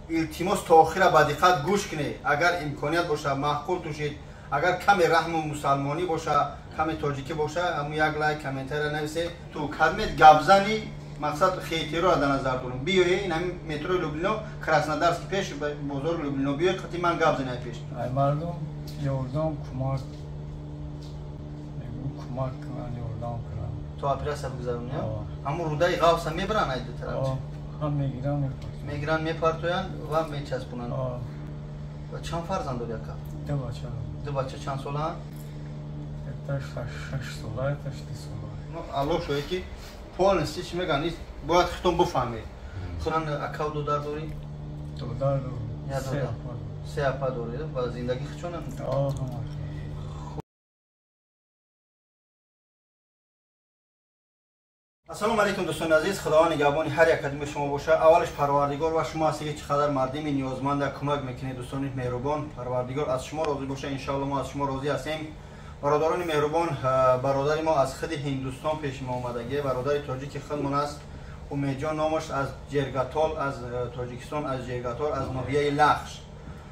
Илтимос то охира ба диққат гӯш кунед. Агар имконият боша, маъқул тушед, агар каме раҳму мусалмонӣ боша, каме тоҷикӣ боша, ҳамун як лайк, комментария нависед. Ту кадмет гапзани мақсад хейтероро дар назар дорам. Биёе ин ҳамин метрои Люблино, Краснодарски пеш бозори Люблино биёе, қати ман гап зани пеш. Ай мардум ёрдам кӯмак кӯмак кунанд, ёрдам кунанд. То операция бигзаронӣ? Ҳамун рудаи ғавса мебаранд ай ду тараф? Ҳам мегиранд, мепартоянд. Мегиранд, мепартоянд ва мечаспонанд. Чанд фарзанд дори, ака? Ду бача. Ду бача чанд солаанд? Якташ 6 сола, якташ 2 сола. Аллоҳ шоҳид, ки полностью чӣ мегӯянд, бояд худтон бифаҳмед. Худан акав додар дорӣ? Додар дорам. Се апа дорӣ. Ва зиндагӣ хучонам? Ассалому алайкум, дӯстони азиз. Худованд нигаҳбони ҳар як кадоми шумо боша. Аввалаш Парвардигор ва шумо ҳастед, ки чӣ қадар мардими ниёзманда кӯмак мекунед. Дӯстони меҳрубон, Парвардигор аз шумо розӣ боша. Иншоалло, мо аз шумо розӣ ҳастем. Бародарони меҳрубон, бародари мо аз худи Ҳиндустон пеши мо омадагӣ, бародари тоҷики худмон аст, Умедҷон номаш, аз Ҷергатол, аз Тоҷикистон, аз Ҷергатол, аз ноҳияи Лахш,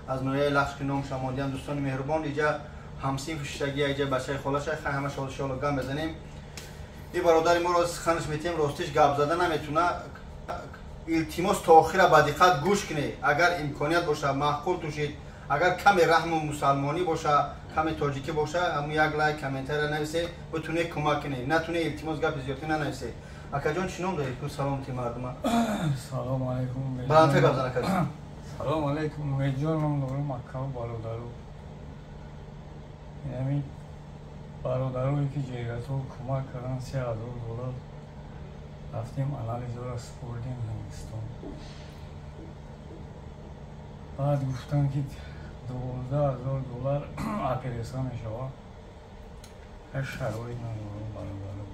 аз ноҳияи Лахш, ки номша мондиам. Дӯстони меҳрубон, иҷа ҳамсинф шиштагӣ, иҷа бачаи холаша, хай ҳамаша иншоалло гап мезанем. Ин бародари моро суханаш метиҳем, ростиш гап зада наметуна. Илтимос то охира ба диққат гӯш кунед. Агар имконият боша, маъқул тушед, агар каме раҳму мусалмонӣ боша, каме тоҷикӣ боша, ҳамун як лайк, комментария нависед, битуне кӯмак кунед. Натуне, илтимос, гапи зиёдтӣ нанависед. Акаҷон, чӣ ном доред? Ку саломати мардума. Салому алайкум. Баландтар гап зан, акаҷон. Салому алайкум. Умедҷон ном дорам. Акаву бародару, ҳамин бародарое ки Ҷергатол кӯмак карданд, 3000 доллар, рафтем, анализҳоро супурдем Ҳиндустон. Баъд гуфтанд, ки 12 000 доллар операция мешавад. Ҳар шароит надорам, бародаро.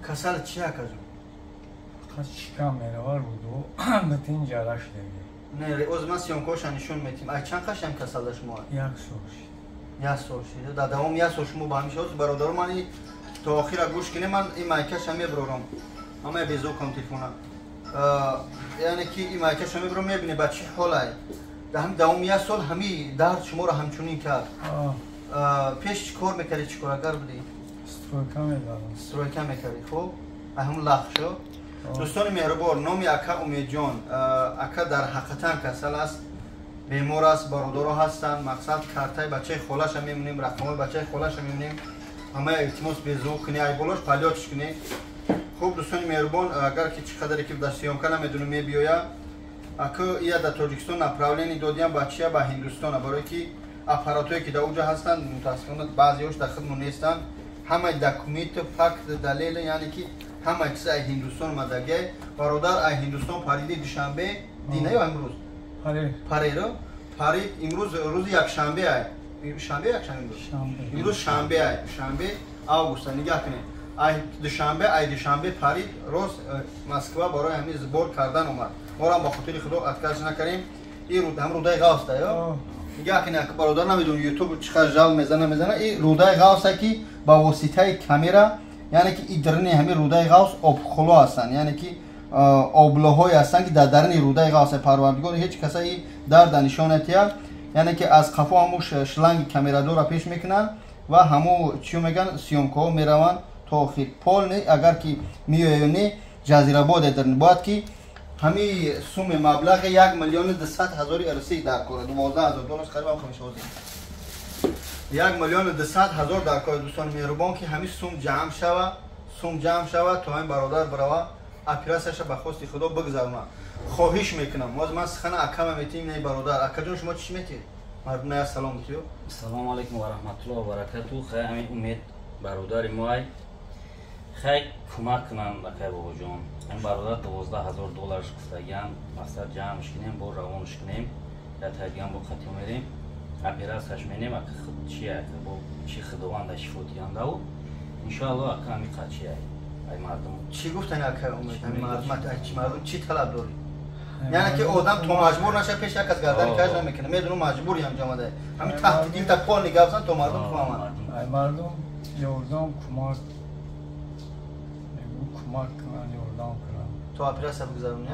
Касал чи, акаҷон? Фақат шикам мерава, рудо битин ҷара шудаги. Не, оз ман съёмкаоша нишон метим. Ай чанд қашам касалда шумо? Як сол шид. Як сол шид. Дар давоми як сол шумо ба ҳамин шоз. Бародаро, ман то охира гӯш кинем, ман ин майкаша мебарорам, ҳамаи безо кунам телефона, яъне ки ин майкаша мебарорам, мебинӣ ба чӣ ҳолай. Дар ҳами давоми як сол ҳами дард шуморо ҳамчунин кард. Пеш чӣ кор мекардӣ, чӣ корагар будӣ? Стройка мекардам. Стройка мекардӣ. Хуб, ҳамун Лахшо. Дӯстони меҳрубор, номи ака Умедҷон. Ака дар ҳақиқатан касал аст, бемор аст. Бародаро ҳастанд, мақсад картаи бачаи холаша мемонем, рақамҳои бачаи холаша мемонем. Ҳамаи илтимос, безуқ кунӣ, ай болош палётиш кунӣ. Хуб, дӯстони меҳрубон, агар ки чӣ қадаре ки дар съёмка намедонам мебиёя, ака ия дар Тоҷикистон направление додиям ба чия, ба Ҳиндустона, барое ки аппаратое ки дар уҷа ҳастанд, мутаассифона, баъзеҳош дар хидмат нестанд. Ҳамаи документу, факт, далел, яъне ки ҳамаи чиз ай Ҳиндустон омадагиай. Бародар ай Ҳиндустон париди душанбе дина ё имрӯз пареро парид. Имрӯз рӯзи якшанбе ай, шанбе, якшанбе, имрӯз шанбе ай, шанбе августа. Нигаҳ кунед, ай душанбе, ай душанбе парид, рост Москва барои ҳамин сбор кардан омад. Морам ба хотири Худо отказ накардем. И ҳам рудаи ғавста ё нигаҳ кунед, бародар, намедонам, Ютуб чӣ қадр жал мезана, мезана. И рудаи ғавса, ки ба воситаи камера, яъне ки и дарини ҳамин рудаи ғавс обхуло ҳастанд, яъне ки облоҳое ҳастанд, ки дар дарини рудаи ғавс. Парвардигор ҳеҷ каса и дарда нишон натиҳад. Яъне ки аз қафо ҳамун шланги камерадорро пеш мекунанд ва ҳамун чиё мегӯянд, съёмкаҳо мераванд то охир полный. Агар ки меояю не, ҷазирабоде бояд ки ҳамин суми маблағи 1 200 000 русӣ дар кора, 12 000 доллар қариб ҳам мешавад, 1 200 000 дар кора. Дӯстони меҳрубон, ки ҳамин сум ҷамъ шава, сум ҷамъ шава, то ҳамин бародар барава, операцияша ба хости Худо бигзаронад. Хоҳиш мекунам, боз ман сухана акама метиҳем, не, бародар. Акаҷон, шумо чӣ метиҳед? Мардум я салом битиё. Ассалому алайкум ва раҳматуллоҳи ва баракату. Хай, ҳамин Умед бародари моай, хай, кӯмак кунанд, акай бобоҷон. Ҳамин бародар 12 000 долларш гуфтагиан. Мақсад ҷамъш кунем, бо равонш кунем, я тайдиган бо қатиё мерем, операцияш менем. Ака, чи ака, бо чи Худованда шифо диҳандаву, иншоалло. Ака, ҳамин қад чи ай мардум. Чӣ гуфтани, ака Умед? Мардум чӣ талаб дорӣ? Яъне ки одам то маҷбур наша, пеш як кас гардани каж намекунад. Медонам, маҷбури ҳам ҷомада, ҳамин таҳти дилта полный гап зан, то мардум фаҳманд. Ай мардум ёрдам, кӯмак, кӯмак кунанд, ёрдам кунанд. То То операция бигзаронӣ?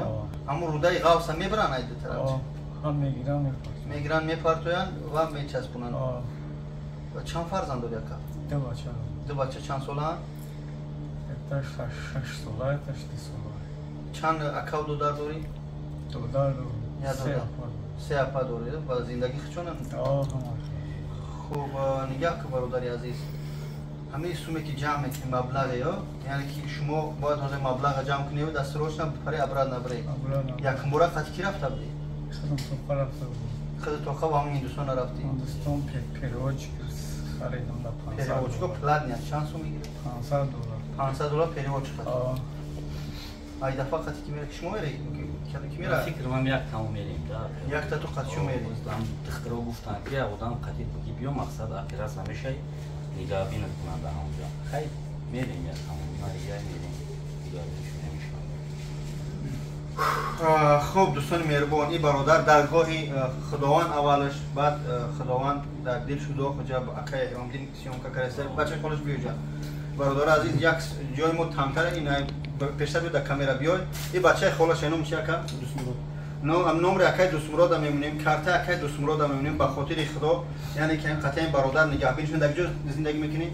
Ҳамун рудаи ғавса мебаранд ай ду тараф? Ҳам мегиранд, мепартоянд. Мегиранд, мепартоянд ва мечаспонанд. Чанд фарзанд дори, ака? Ду бача. Ду бача чанд солаанд? Якташ 6 сола, якташ 2 сола. Чанд акаву додар дорӣ? Додар дорам. Се апа дорӣ. Ва зиндагӣ хичонам? Хуб, нигаҳ ку, бародари азиз, ҳамаи суме ки ҷамъ мекунӣ маблағе, ё яъне ки шумо бояд ҳозир маблаға ҷамъ кунӣ, дастурочна пари обратно набарӣ. Якумбора қати ки рафта будӣ? Худам тоқа рафта будам. Худи тоқа ва ҳамин Ҳиндустон нарафтӣ? Ҳиндустон переводчик харидам да 500. Переводчика платный чанд сум мегирад? 500 доллар. 500 доллар переводчик хати. Ай дафа қати ки мере, шумо мере? Ки мера? Фикр ман як тамом мерем да. Якта ту қати шу мере. Духтаро гуфтанд ки одам қати буги биё, мақсад операция мешай, нигаҳбинат кунанд дар ҳамонҷо. Хай мерем як тамом, я мерем. Нигаҳбин шуда. Хуб, дӯстони меҳрубон, ин бародар дар гоҳи Худованд аввалаш, баъд Худованд дар дил шудо хоҷа акай Эҳромдин съёмка кардаста. Бачаи холаш биёҷа. Бародари азиз, як ҷои мо тангтара, ин пештар биё, дар камера биёй. Ин бачаи холаш ном чи, ака? Дӯстмурод. Номри акай Дӯстмурода мемонем, картаи акай Дӯстмурода мемонем. Ба хотири Худо, яъне ки қатъиян бародар нигаҳбин шуд. Дар куҷо зиндагӣ мекунӣ?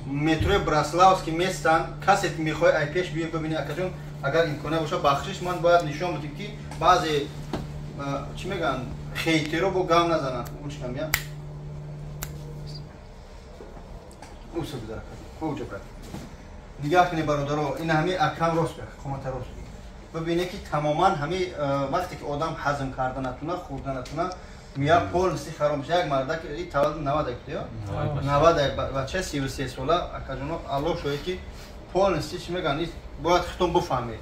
Метрои Браславский местан. Касе ки мехоҳӣ ай пеш биёй бибинӣ, акаҷон, агар имконият боша, бахшиш, ман бояд нишон бидем ки баъзе чӣ мегӯянд, хейтеро бо гам назананд. Учкам я уса гузар, уҷа брат. Нигаҳ кунед, бародаро, ин ҳами акам рост бия, қомата рост бибине, ки тамоман ҳами вақте ки одам ҳазм карда натуна, хӯрда натуна, мия полностью хароб меша. Як мардак и таваллуд 91 ё 91, бача 33 сола, акаҷоно, Аллоҳ шоҳид ки полностью чӣ мегӯянд, бояд худтон бифаҳмед.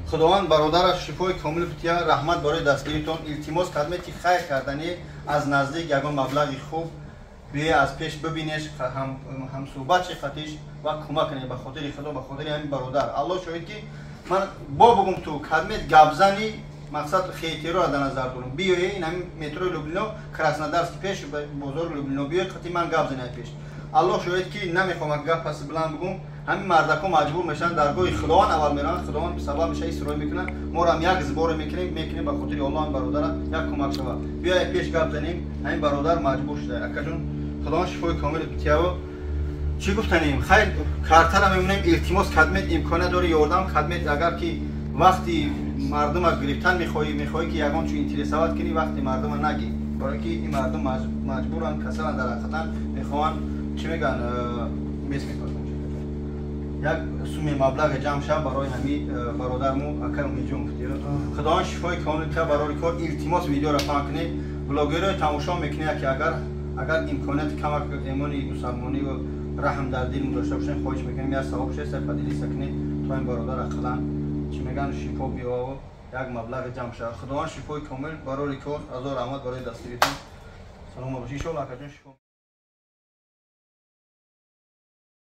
Худованд бародараш шифои комил бития. Раҳмат барои дастгиритон. Илтимос кардем ки хайр кардани аз наздик ягон маблағи хуб биё, аз пеш бибинеш, ҳамсӯҳбат ши хатиш ва кӯмак кунед ба хотири Худо, ба хотири ҳамин бародар. Аллоҳ шоҳид ки ман бо бугум, ту кадмет гапзани, мақсад хейтероро дар назар дорам. Биёе ин ҳамин метрои Люблино, Краснодарский, пеш бозори Люблино биёй, қати ман гап зани пеш. Аллоҳ шоҳид ки намехоҳам гап паси биланд бугум. Ҳамин мардако маҷбур мешаванд, даргоҳи Худованд аввал мераванд, Худованд сабаб меша, исроӣ мекунанд. Морам як сборе мекунем ба хотири Аллоҳ, ҳамин бародара як кӯмак шава. Биёй пеш гап занем, ҳамин бародар маҷбур шуда. Акаҷон, Худованд шифои комил битияву. Чӣ гуфтанем, хайр, картара мемонем. Илтимос кадмет, имконият дори ёрдам кадмет. Агар ки вақти мардума гирифтан мехоҳӣ, мехоҳӣ ки ягон чӣ интересовать кунӣ, вақти мардума нагӣ, барое ки ин мардум маҷбуранд, касаланд, дар ҳақиқатан мехоҳанд, чӣ мегӯянд, мес мекунанд. Як суми маблағе ҷамъ шав барои ҳами бародарму акай Умедҷон гуфтӣ. Худованд шифои комил кар барори кор. Илтимос, видеоро паҳн кунед, блогерҳои тамошо мекунед ки агар имконияти камак эмони мусалмонӣ ва раҳм дар дил дошта бошем, хоҳиш мекунем, як савоб шеста поделиться кунед, то ин бародар ақаллан чӣ мегӯянд, шифо биёву як маблағе ҷамъ шавад. Худованд шифои комил барори кор. Ҳазор раҳмат барои дастгиритон. Салом бошед, иншоалло, акаҷон, шифо.